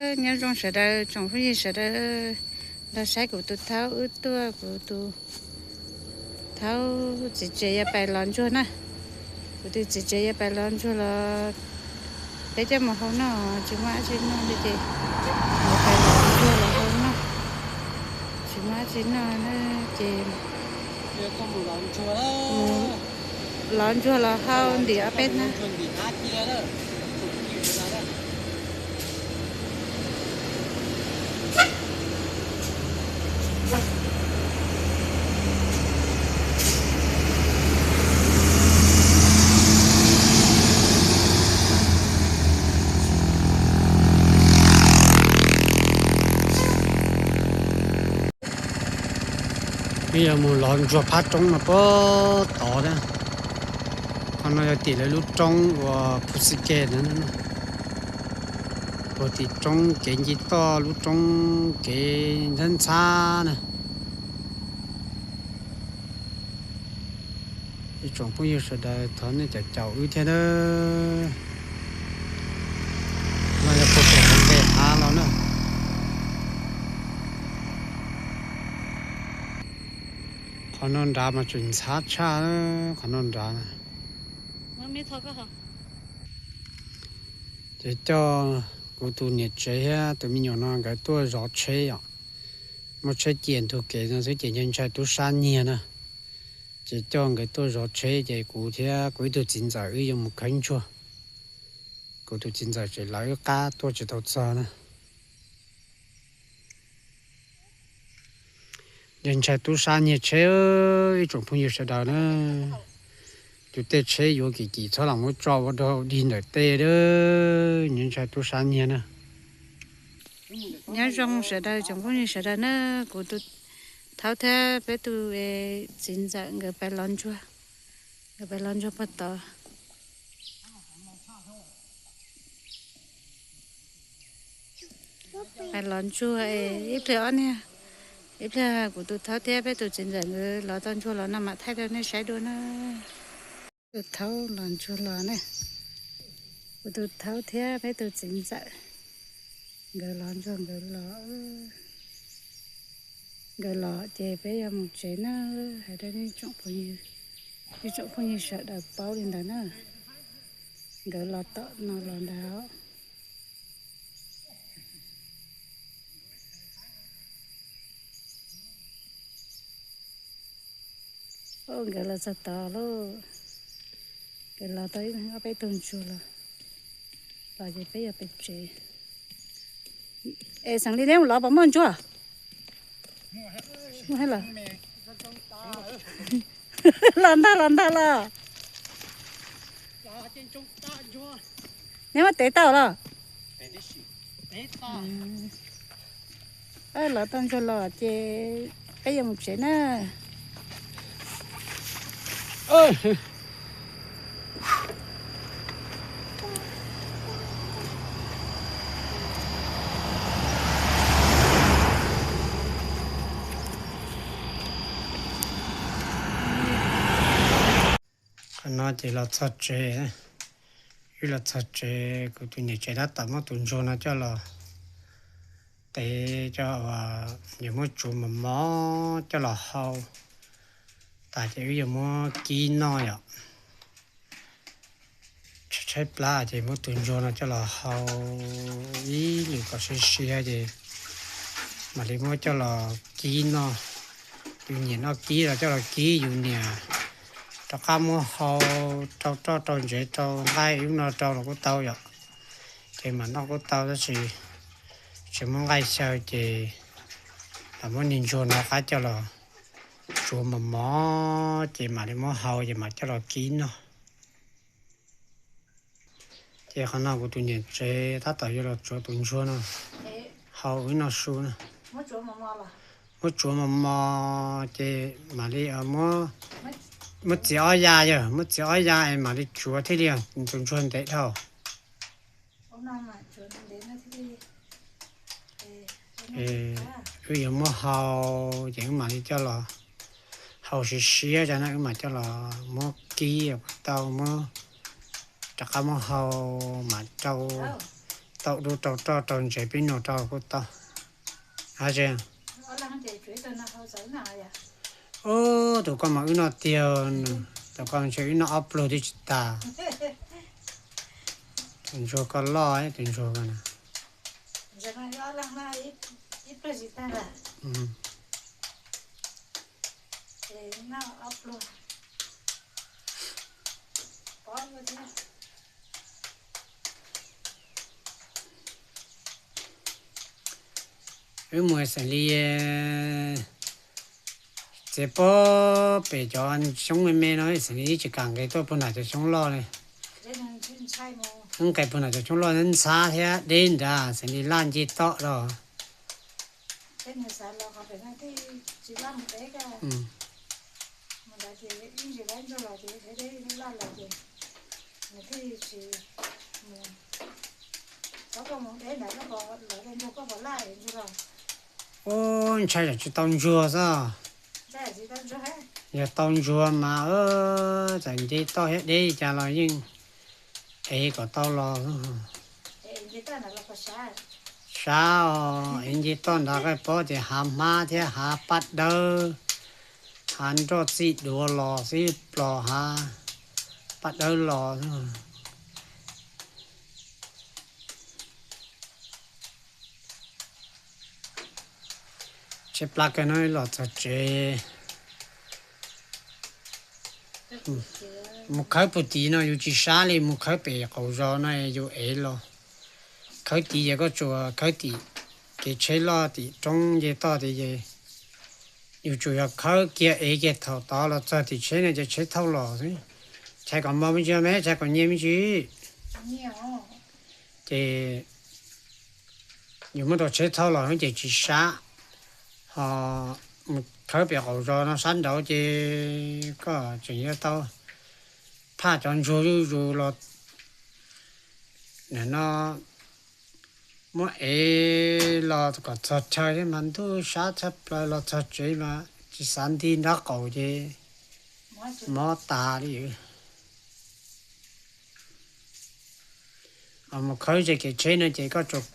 Nyob zoo sawv daws, tsoom phooj ywg sawv daws, nrog saib kuv tus thaub wb tuaj, kuv tus thaub txiv tsev yuav pais lov ntsuag na. Kuv tus txiv tsev yuav pais lov ntsuag los peb coj mus hau noj, tsis muaj dab tsi noj li ces yuav pais lov ntsuag los hau noj, tsis muaj dab tsi noj na ces lov ntsuag los hau ntim ob peb hnab. Peb yuav mus lov ntsuag phab roob no puag tod na. Qhov no yog tim lawv lub roob uas Phu Xi Ke na. Puag tim roob kev nce toj, lub roob kev ntxhab ntxhab na. Ib tsoom phooj ywg sawv daws, thov nej caum caum wb thiab na. No yog puag pem nqes hav los na. Qhov no nrad mas tseem ntxhab tshaj, qhov no nrad. Ces coj kuv tus niam tsev thiab tus me nyuam no nkawd tuaj zov tsheb os. Muaj tsheb cia ntug kev no xwb ces ntshai ntshai tub sab nyiag na. Ces coj nkawd tuaj zov tsheb ces kuv thiab kuv ib tug txiv ntxawm wb yuav mus khawb ntsuag. Kuv tus txiv ntxawm tseem lawv wb qab tuaj tsis tau txog na. Ntshai ntshai tub sab nyiag tsheb, ib tsoom phooj ywg sawv daws na. Tus tej tsheb yuav kim kim txhob los muab tso ua dog dig ntawm tej, ntshai ntshai tub sab nyiag na. Nyob zoo sawv daws, tsoom phooj ywg sawv daws na, kuv tus thaub thiab peb tus txiv ntxawm nkawd pais lov ntsuag, nkawd pais lov ntsuag puag tod. Pais lov ntsuag, ib pliag ob niag, ib pliag kuv tus thaub thiab peb tus txiv ntxawm nkawd lov tau ntsuag los no mam thaij rau nej saib dua na. Tus thaub lov ntsuag los ne, kuv tus thaub thiab peb tus txiv ntxawm nkawd lov ntsuag, nkawd los, nkawd los ces peb yuav mus tsev na. Hais rau nej tsoom phooj ywg, nej tsoom phooj ywg sawv daws paub li ntawd na. Nkawd los tom no los ntawd. Nkawd los txog tod lauj. Nkawd los tau ib ob peb tug ntsuag los, los ces peb yuav pem tsev. Es xeem Lis, neb mus lov puas muaj ntsuag? Los ntag los ntag los. Neb muab tev tau los? Lov tau ntsuag los ces peb yuav mus tsev na. Qhov no ces los txog tsev, wb los txog tsev, kuv tus niam tsev tab tom muab tus ntsuag no coj los tev, coj, yuav muab tsuav mos mos coj los hau tas ces wb yuav muab kib noj yom. Tshaib plab ces muab tus ntsuag no coj los hau ib lwm kom siav siav ces mam li muab coj los kib noj. Yus nyiam noj kib los coj los kib, yus nyiam rov qab muab hau rau roj rau ntsev rau nqaij ub no rau los kuj tau yom. Ces mam noj kuj tau tab sis tsis muaj nqaij xyaw ces los muab niag ntsuag no rov qab coj los tsuav mos mos ces mam li muab hau ces mam coj los kib noj. Ces qhov no kuv tus niam tsev tab tom yuav los tsuav tus ntsuag no hau wb noj su na. Muab tsuav mos mos ces mam li muab txiav ob ya, yog muab txiav ob ya es mam li tsuav thiaj li tus ntsuag ntev dhau. Wb yuav muab hau ces wb mam li coj los hau siav siav cov no, wb mam coj los muab kib tau, muab rov qab muab hau mam rau Tau dub rau roj rau ntsev peb noj rau kuj tau. Ub, tus koj mas wb noj tiag, tus koj ntshe wb noj ob pluag twb tsis tas. Tus ntsuag koj loj, tus ntsuag koj na. Wb mus xeem li txiav pob pem cov xyoob me me no, xeem li tsis kam nqis tuaj puag nram cov xyoob loj li. Wb nqis puag nram cov xyoob loj ntxhab thiab deb nrad, xeem li laj nce toj los. Ub, ntshai tsam tsis tau ntsuag xwb. Yog tau ntsuag mas txawm nce toj thiab deb li cas los yeej ev kom tau los. Sab os, ev nce toj nrad koj pob ces hav hmab thiab hav paj dawb, hav nroj txij duav los xwb plos hav paj dawb los. Tsheb plab kawg no los txog tsev. Mus khawb puag tim no yus tsis sab li, mus khawb pem qaum zos no yus ev los. Khawb tid ces koj tsuas khawb tim kev tsheb loj tim roob nce toj tid ces yus tsuas yog khawb kiag ev kiag thaum tod los txog tim tsheb no ces tsheb thauj los xwb. Tshais kom mos me ntsis me, tshais kom nyias me ntsis. Ces yus muab rau tsheb thauj los ces tsis sab. Ho mus khawb pem qaum zos no sab nraud ces koj tseem yuav tau phaj cov ntsuag zuj zus los. Nim no muab ev los kom txog chaw thiab mas ntuj sab tshaj plaws, los txog tsev mas tsis xav nti nrab qaum ces mob tas li. Mus khawb ze kev tsheb no ces koj tsuas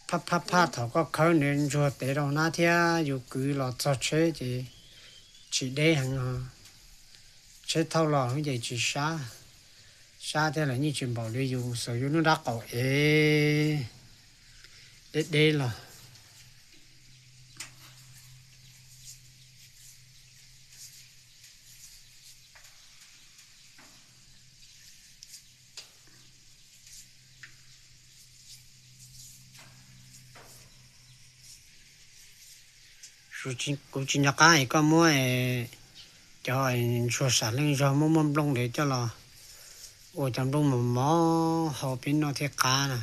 phaj phaj phaj thaum koj khawb nws ntsuag tev rau hnab thiab yus kwv los txog tsheb ces tsis deb heev os. Tsheb thauj los ces tsis sab, sab thiab los yeej tsis npaum li yus xav yus lub nrab qaum ev deb deb los. Kuv tsis nco qab es koj muab cov ntsuag sam leej zog muab muaj nplooj ntawd coj los ua cov nplooj mos mos hau peb noj thiaj qab na.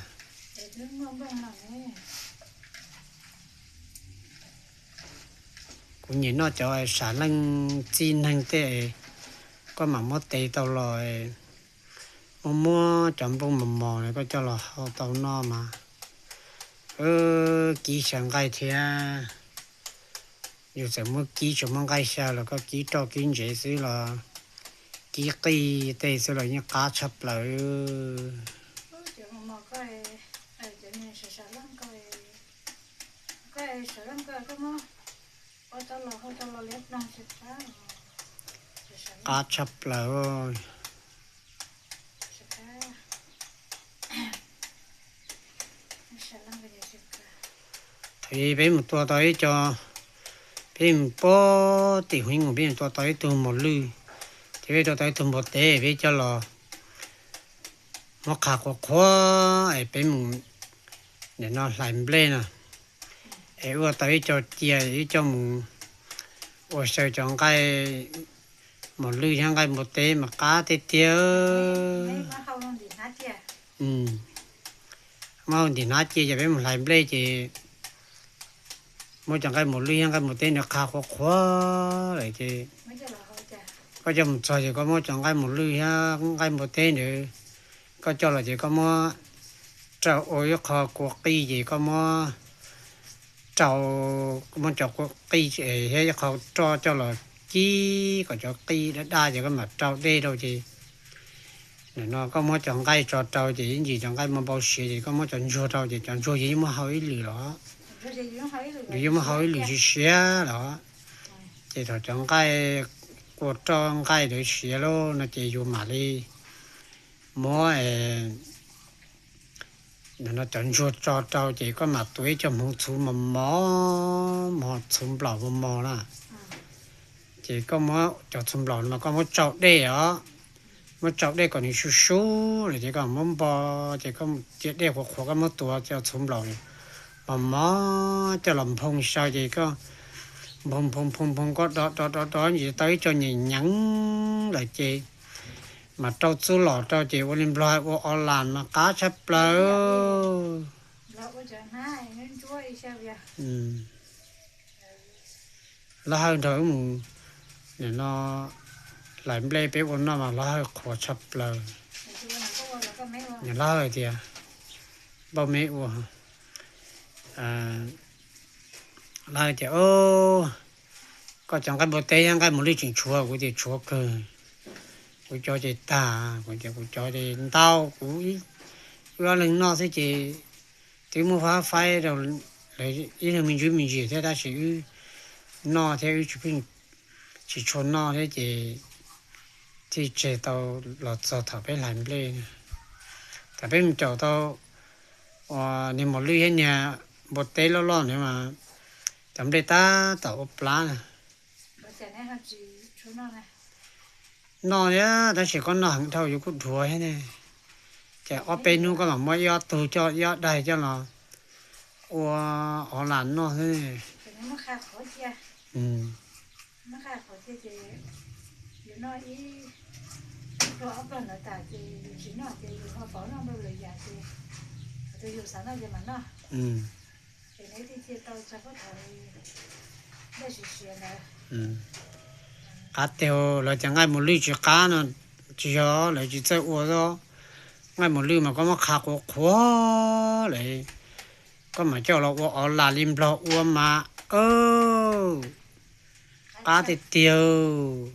Kuv nyiam noj cov sam leej txij neeg tej, koj mam muab tes tau los, muab muab cov nplooj mos mos koj coj los hau tau noj mas kib xyaw nqaij thiab. Yus txawm muab kib tsuas muab nqaij xyaw los koj kib roj kib ntsev xwb los kib qij tej xwb los yeej qab tshaj plaws. Qab tshaj plaws. Thaum peb mus tua tau ib co, peb mus pem tim Huv Mus peb mus tua tau ib tug mos lwj, ces peb tua tau ib tug npua teb peb coj los muab qha qhuav qhuav es peb mus nim no hlais nplej no, es ua tau ib co cia ib co mus ua xyaw cov nqaij mos lwj thiab nqaij npua teb mas qab tiag tiag. Muab hau ntim hnab cia ces peb mus hlais nplej ces muab cov nqaij mos lwj thiab nqaij npua teb ntawd qha qhuav qhuav lawm ces koj coj mus txog ces koj muab cov nqaij mos lwj thiab nqaij npua teb ntawd, koj coj los ces koj muab rau ua ib qho kua qij ces koj muab rau, muab cov kua qij thiab ib qho roj coj los kib kom cov qij daj daj ces koj mam rau dej rau ces Nim no koj muab cov nqaij tso rau ces ib ntsis cov nqaij muaj npau siav ces koj muab cov ntsuag rau ces cov ntsuag yeej muaj hau ib lwm los, yeej muaj hau ib lwm siav siav los. Ces thaum cov nqaij, kua roj nqaij ntawd siav lawm no ces yus mam li muab no cov ntsuag tso rau ces koj mam tuav ib co hmoov txhuv mos mos, mos txhuv nplaum mos mos na. Ces koj muab cov txhuv nplaum no mas koj muab tsau dej os, muab tsau dej kom nws sub sub lawm ces koj muab npo, ces koj cia dej qhuav qhuav koj muab tuav cov txhuv nplaum mos mos coj los nphoo xyaw ces koj nphoo nphoo nphoo nphoo koj do do do do ntsis tau ib co nyeem nyeev lawm ces mas rau txuj lom rau ces ua li nplog ua o las mas qab tshaj plaws. Lawv hawj nrog wb mus, nim no hlais nplej peb ua noj mas lawv hawj qhuav tshaj plaws. Lawv hawj tias, npauj me ua, lawv hawj tias, koj cov nqaij npua teb thiab nqaij mus lwj tseem tshuav, kuv tias tshuav kawg, kuv cov ces tag, kuv tias kuv cov ces ntau, kuv wb ob leeg noj xwb ces twb muab faib faib rau lawv ib leeg me ntsis me ntsis thiab tab sis wb noj thiab wb tsis pheej, tsis tshua noj thiab ces thiaj tseg tau los txog thaum peb hlais nplej. Thaum peb mus caum tau uas niag mos lwj thiab niag npua teb loj loj ntawd mas cov nplej tab tom ua plab na. Noj thiab tab sis koj noj heev dhau yuav kuj dhuav thiab ne. Ces ob peb hnub koj mam muab ib ob tug coj ib ob daig coj los ua o las noj xwb. Qab tiag, lawv tias nqaij mus lwj tsis qab no, tsis yog lawv tsis txawj ua xwb. Nqaij mus lwj mas koj muab qha qhuav qhuav lawm, koj mam coj los ua o las li nplog ua mas, qab tiag tiag.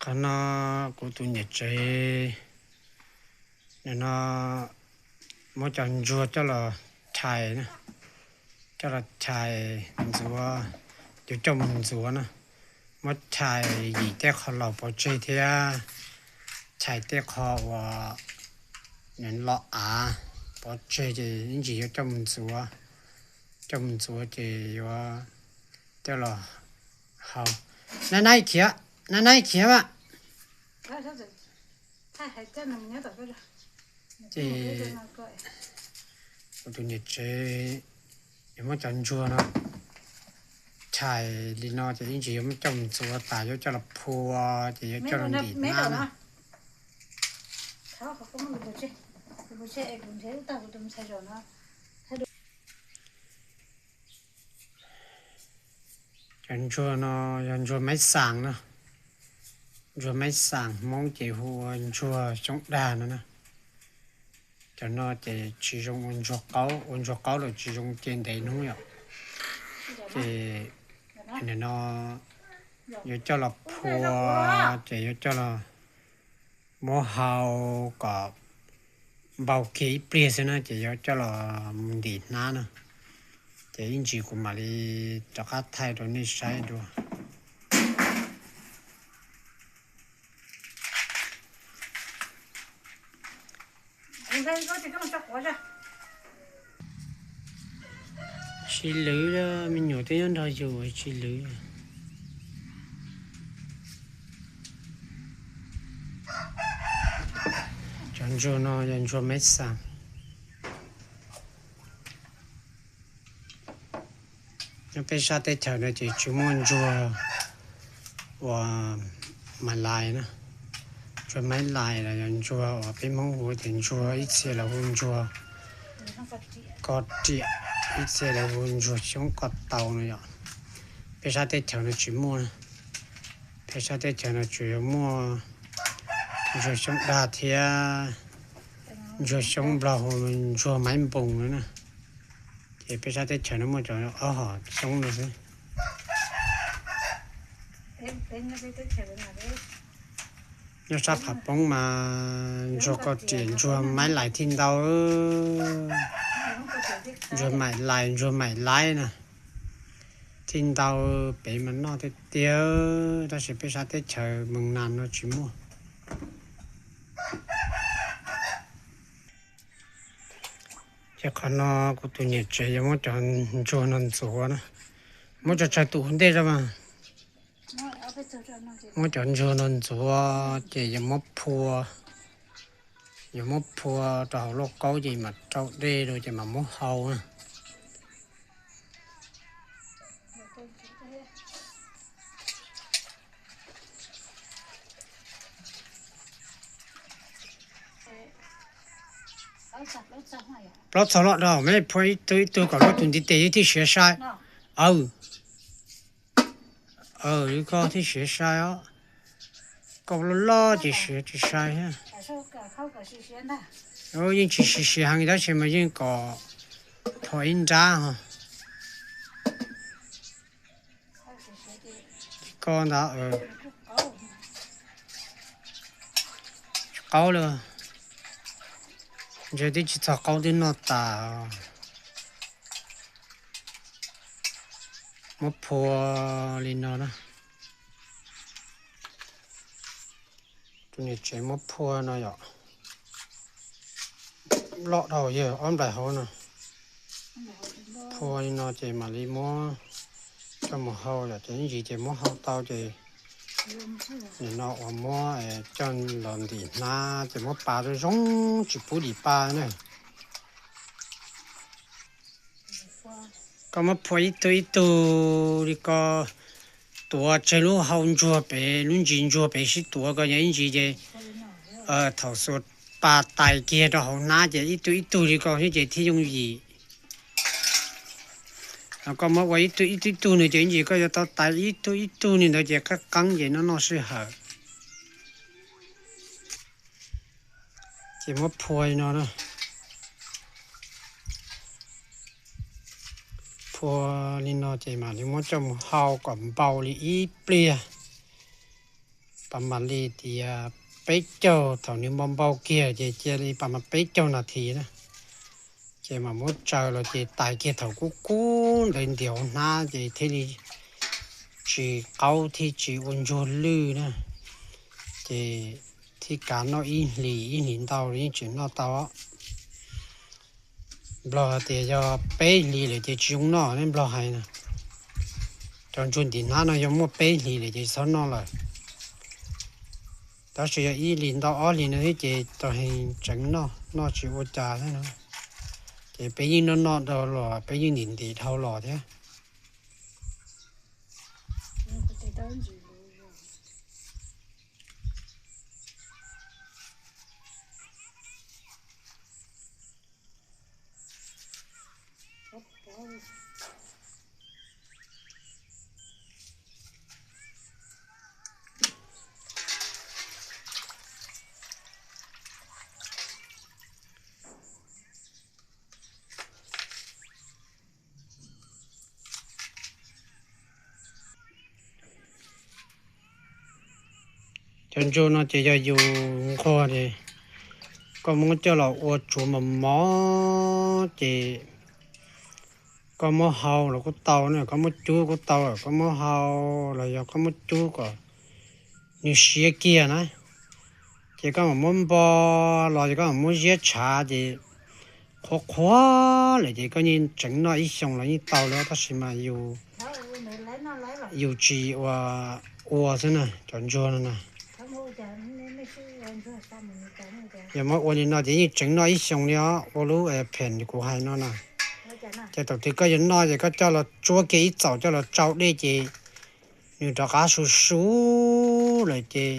Qhov no kuv tus niam tsev, nim no muab cov ntsuag coj los chais, coj los chais ntxuav, yuav coj mus ntxuav na. Muab chais yim tej qho laus pov tseg thiab chais tej qho uas nws lo av pov tseg ces ib ntsis yuav coj mus ntxuav. Coj mus ntxuav ces yuav coj los hau. Nab nab khiav, nab nab khiav mas. Ces kuv tus niam tsev yuav muab cov ntsuag no chais li no ces ib ntsis yuav muab coj mus ntxuav tas yuav coj los phua ces yuav coj los ntim hnab na. Cov ntsuag no yog ntsuag maib xas na. Ntsuag maib xas Hmoob ces hu ua ntsuag xyoob dag no na. Cov no ces tsis zoo ua ntsuag qaub, ua ntsuag qaub lawm tsis zoo ce ntev hnub yom. Ces nim no yuav coj los phua, ces yuav coj los muab hau kom npau kiag ib pliag xwb na ces yuav coj los mus ntim hnab na. Ces ib ntsis kuv mam li rov qab thaij rau nej saib dua. Tsis lwm, me nyuam twb nyob nrog yus tsis lwm. Cov ntsuag no yog ntsuag maib xas. Nyob peb sab teb chaws no ces tsis muaj ntsuag uas maib lais na. Ntsuag maib lais los yog ntsuag uas peb Hmoob hu tias ntsuag, ib txhia lawv hu ntsuag ko riam, ib txhia lawv hu ntsuag xyoob ko taus no yom. Peb sab teb chaws no tsis muaj. Peb sab teb chaws no tsuas yog muaj ntsuag xyoob dag thiab ntsuag xyoob nplog hu ntsuag maib npoos no na. Ces peb sab teb chaws no muaj cov ob hom xyoob no xwb. Nyob sab Phav Poob mas ntsuag kauj riam ntsuag maib lais thiaj ntau. Ntsuag maib lais ntsuag maib lais na thiaj ntau. Pem mas noj tiag tiag, tab sis peb sab teb chaws Moos Nas no tsis muaj. Ces qhov no kuv tus niam tsev yuav muab cov ntsuag no ntxuav na, muab cov tsawg tus ntej rau mas, muab cov ntsuag no ntxuav ces yuav muab phua, yuav muab phua rau hauv lauj kaub ces mam rau dej rau ces mam muab hau na. Plaub txog loj dhau, meb phua ib tug ib tug kom lub tus ntiv tes thiaj siav sai. Aw, koj thiaj siav sai os. Koj loj loj ces siav tsis sai thiab. Yeej tsis siav siav heev tab sis mas yeej kom thom ib nrab ho. Koj ntawd tsis qaub li. Ntshe twb tsis txog qaub twb noj tas. Muab phua li no na. Tus niam tsev muab phua no yom. Loj dhau yawg ob nplaim hauv no. Phua li no ces mam li muab coj mus hau yom, ces ib ntsis ces muab hau tau ces nim no uas muab coj los ntim hnab ces muab pas zoo zoo tsis pub dim pas na. Koj muab phua ib tug ib tug li ko, tuav tseg lub hau ntsuag pem, lub ntsis ntsuag pem sib tuav ko, yog ib ntsis ces thaum xuas pas tais kiag rau hauv hnab ces ib tug ib tug li ko xwb ces thiaj yooj yim. Koj muab ua ib tug ib tug ib tug no ces ib ntsis koj yuav tau tais ib tug ib tug li ntawd ces qeeb qeeb ces noj noj sij hawm. Ces muab phua li no na. Phua li no ces mam li muab coj mus hau kom npau li ib pliag. Pas mam li tias peb caug, thaum nws npau npau kiag ces cia li pas mam peb caug nas this na. Ces mam muab tsaws los ces tais kiag thaum kub kub ntawd ntim hauv hnab ces thiaj li tsis qaub thiaj tsis ua ntsuag lwj na. Ces thiaj kav noj ib hlis ib hlis ntau yeej tseem noj tau. Nplog hais tias yog peb hlis lawm ces tsis zoo noj ne, Nplog hais na. Cov ntsuag ntim hnab no yog muaj peb hlis lawm ces txhob noj lawm. Tab sis yog ib hlis ntau ob hlis no thiab ces tau heev tseev noj, noj tsis ua cas thiab no. Ces peb yeej noj noj dhau los peb yeej ntim ntim dhau los thiab. Cov ntsuag no ces yog yus nquag ces koj muab coj los ua tsuav mos mos ces koj muab hau los kuj tau na, koj muab cub kuj tau, koj muab hau los yog koj muab cub kom nws siav kiag na. Ces koj mam muab npo los ces koj mam muab ziab tshav ces qhuav qhuav lawm ces koj yeej tseev noj ib xyoos los yeej tau li, tab sis mas yus, yus tsis ua, ua xwb na, cov ntsuag no na. Yog muab ua li no ces yeej tseev noj ib xyoos li os, ua lub pheem kuv hais no na. Ces thaum twg koj yuav noj ces koj coj los tsuab kiag ib txaum coj los tsau dej ces nws rov qab su su lawm ces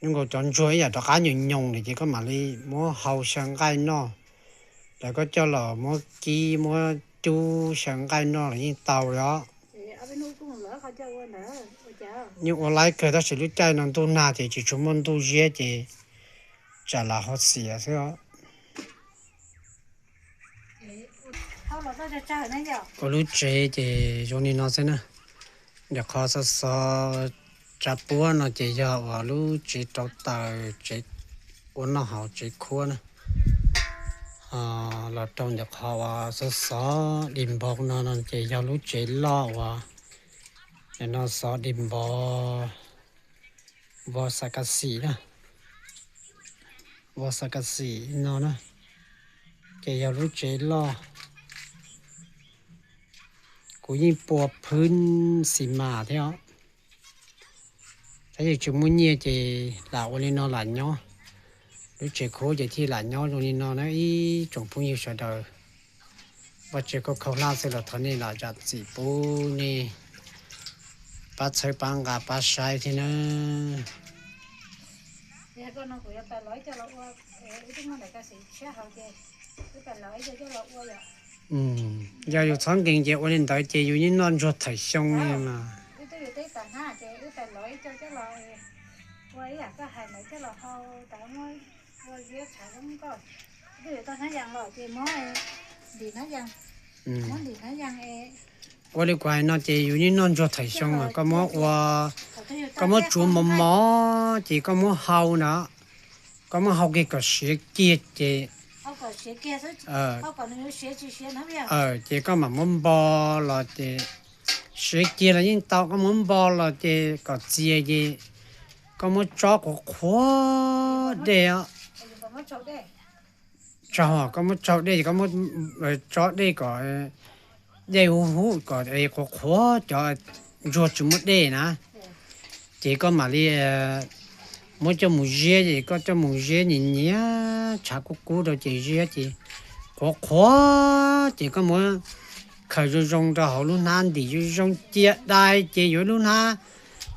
zoo nkaus cov ntsuag ib yam rov qab nyoos nyoos lawm ces koj mam li muab hau xyaw nqaij noj. Lawv koj coj los muab kib muab cub xyaw nqaij noj los yeej tau li os. Yeej ua laib kawg tab sis lub caij no ntuj nag ces tsis tshua muaj ntuj ziab ces tsam lam ho xiav xwb os. Ua lub tsev ces zoo li no xwb na. Ntawm qhov xov xov tsav puab no ces yog uas lub tsev rauv taws, tsev ua noj haus, tsev khuab na. Los rau ntawm qhov uas xov xov di npog no no ces yog lub tsev loj uas no xov di npog, npog xav kas xim na, npog xav kas xim no na, ces yog lub tsev loj. Kuv yeej pua phwb xis mas thiab os. Tab sis tsis muaj nyiaj ces lam ua li no lam nyob. Lub tsev khuab ces thiaj lam nyob zoo li no na ib tsoom phooj ywg sawv daws. Vaj tsev khaub khaub hlab xwb los thov nej lam zam txim pub nej pab txhawb pab nqa pab saib thiab na. Yog yus txhob nkees ces ua li ntawd ces ua li ntawd ces ua li ntawd ces yus yeej noj ntsuag thawm xyoo li mas. Ua li kuv hais no ces yus yeej noj ntsuag thawm xyoo, koj muab ua, koj muab tsuav mos mos ces koj muab hau na, koj muab hau kiag kom siav kiag ces, ces koj mam muab npo los ces siav kiag los yeej tau, koj muab npo los ces kom txias ces koj muab tsob qhuav qhuav dej os. Tsaug, koj muab tsaug dej ces koj muab tsob dej kom dej huv huv kom qhuav qhuav cov ntsuag tsis muaj dej na. Ces koj mam li muab coj mus ziab, ces koj coj mus ziab nyias nyias tshav kub kub rau ces ziab ces qhuav qhuav ces koj muab khaws zoo zoo rau hauv lub hnab ntim zoo zoo, cia dai ces yuav lub hnab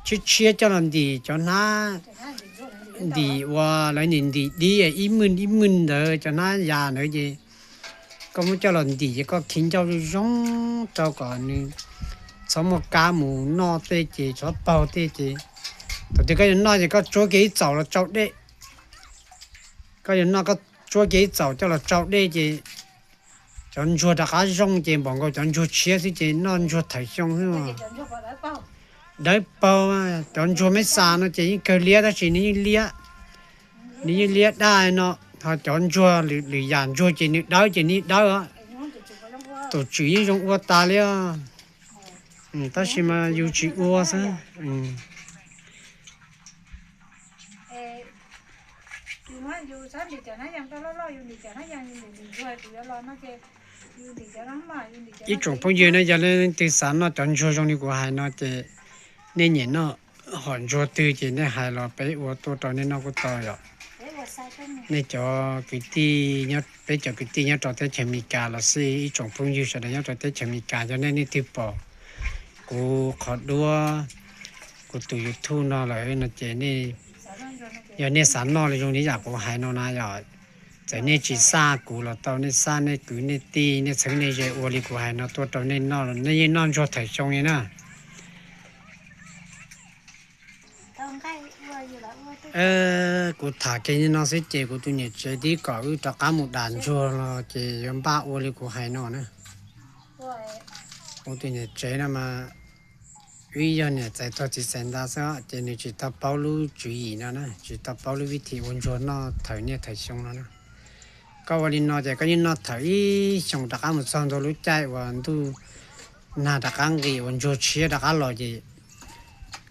tshiab tshiab coj los ntim cov hnab ntim uas lawv ntim ntim dib ib mws ib mws ntawd, cov hnab yas ntawd ces koj muab coj los ntim ces koj khi ncauj zoo zoo rau kom nws txhob muaj kab mus noj tej ces txhob paug tej ces thaum twg koj yuav noj ces koj tsuab kiag ib txaus los tsau dej. Koj yuav noj koj tsuab kiag ib txaus coj los tsau dej ces cov ntsuag rov qab zoo ces npaum nkaus cov ntsuag tshiab xwb ces noj ntsuag thawm xyoo xwb. Dawb paug, cov ntsuag meb xas no ces yeej kawg liab tab sis nws yeej liab, nws yeej liab daj no. Ho cov ntsuag lwm yam ntsuag ces nws dawb ces nws dawb. Tus tswm yeej zoo ua tas li, tab sis mas yus tsis ua xwb. Ib tsoom phooj ywg na, yog leej twg xav noj cov ntsuag zoo li kuv hais no ces nej nyiam noj hom ntsuag twg ces nej hais los peb ua tuaj rau nej noj kuj tau yom. Nej cov kwv tij, peb cov kwv tij nyob rau teb chaws Amelikas los xij, ib tsoom phooj ywg sawv daws nyob rau teb chaws Amelikas, yog nej leej twg pom kuv qhov duab, kuv tus YouTube no lawm no ces yog nej xav noj li zoo li yam kuv hais no na yom, txawm nej tsis xaj kuv los tau, nej xaj nej kwv nej tij, nej txheeb nej ze ua li kuv hais no tuaj rau nej noj los nej yeej noj ntsuag thawm xyoo li na. Kuv tham kiag li no xwb ces kuv tus niam tsev tib kom wb rov qab mus dam ntsuag los ces yuav npaj ua li kuv hais no na. Kuv tus niam tsev no mas wb yog niam txais tog txiv txais nta xwb ces nws tsis tau paub lub tswv yim no na, tsis tau paub lub vib thim ua ntsuag noj thawm niaj thawm xyoo no na. Koj ua li no ces koj yeej noj thawm ib xyoos rov qab mus txog ntua lub caij uas ntuj nag rov qab nqis uas ntsuag tshiab rov qab los ces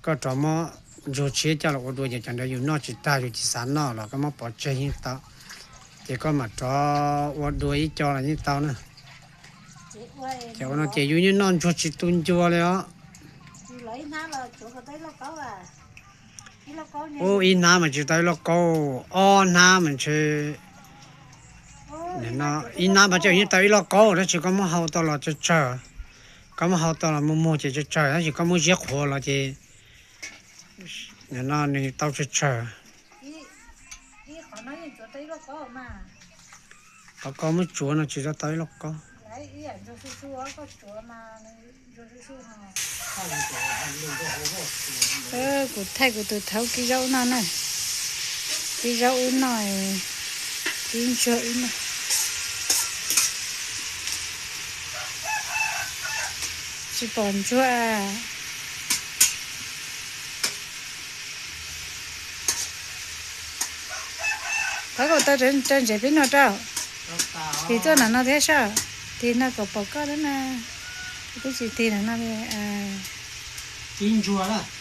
koj rov muab ntsuag tshiab coj los ua dua ces cov ntawd yus noj tsis tag yus tsis xav noj los koj muab pov tseg yeej tau. Ces koj mam rov ua dua ib co los yeej tau na. Ces ua no ces yus yeej noj ntsuag tsis tu ncua li os. Ub, ib hnab mas tsis tau ib lauj kaub, ob hnab mas ntshe, ib hnab mas tseem yeej tau ib lauj kaub tab sis koj muab hau tau los tsawg tsawg, koj muab hau tau los muag muag ces tsawg tsawg tab sis koj muab ziab qhuav los ces no nws tau tsawg tsawg. Qhov koj muab tsuav no tsis tau tau ib lauj kaub. Kuv thaij kuv tus thaub kib zaub ub no na, kib zaub ub no, kib ntsuag ub no. Tsis pom ntsuag. Qhov kom tau rau ntsev peb noj rau. Tig tuaj nram no thiab sab, tig no kom pom koj thiab na. Twb tsis tig nram no li. Ib ntsuag